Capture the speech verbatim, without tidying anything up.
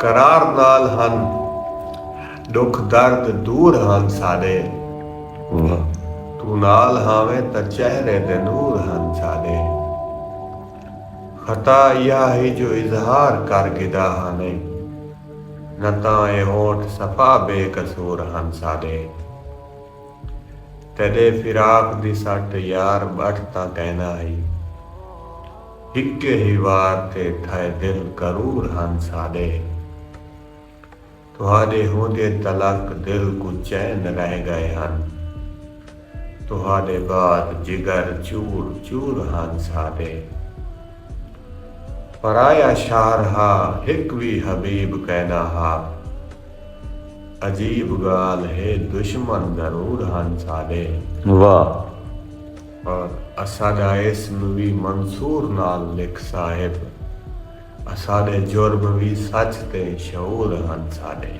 قرار نال ہن، ݙکھ درد دور ہن ساݙے۔ توں نال ہاویں تاں چہرے دے نور ہن ساݙے۔ خطا ایہا ہئی جو اظہار کر گھدا ہانے، نہ تاں اے ہونٹ صفا بے قصور ہن ساݙے۔ تیݙے فراق دی سٹ یار ٻٹھ تاں کائنا ہئی، ہکے ہی وار تے تھئے دل کرور ہن ساݙے۔ تہاݙے ہوندے تلک دل کوں چین رہ ڳئے ہن، تہاݙے بعد جگر چور چور ہن ساݙے۔ پرایا شہر ہا، ہک وی حبیب کائنا ہا، عجیب ڳالھ ہے دشمن ضرور ہن ساݙے۔ واہ۔ اور اساݙا اسم وی منصور نال لکھ صاحب، اساݙے جرم وی سچ تے شعور ہن ساݙے۔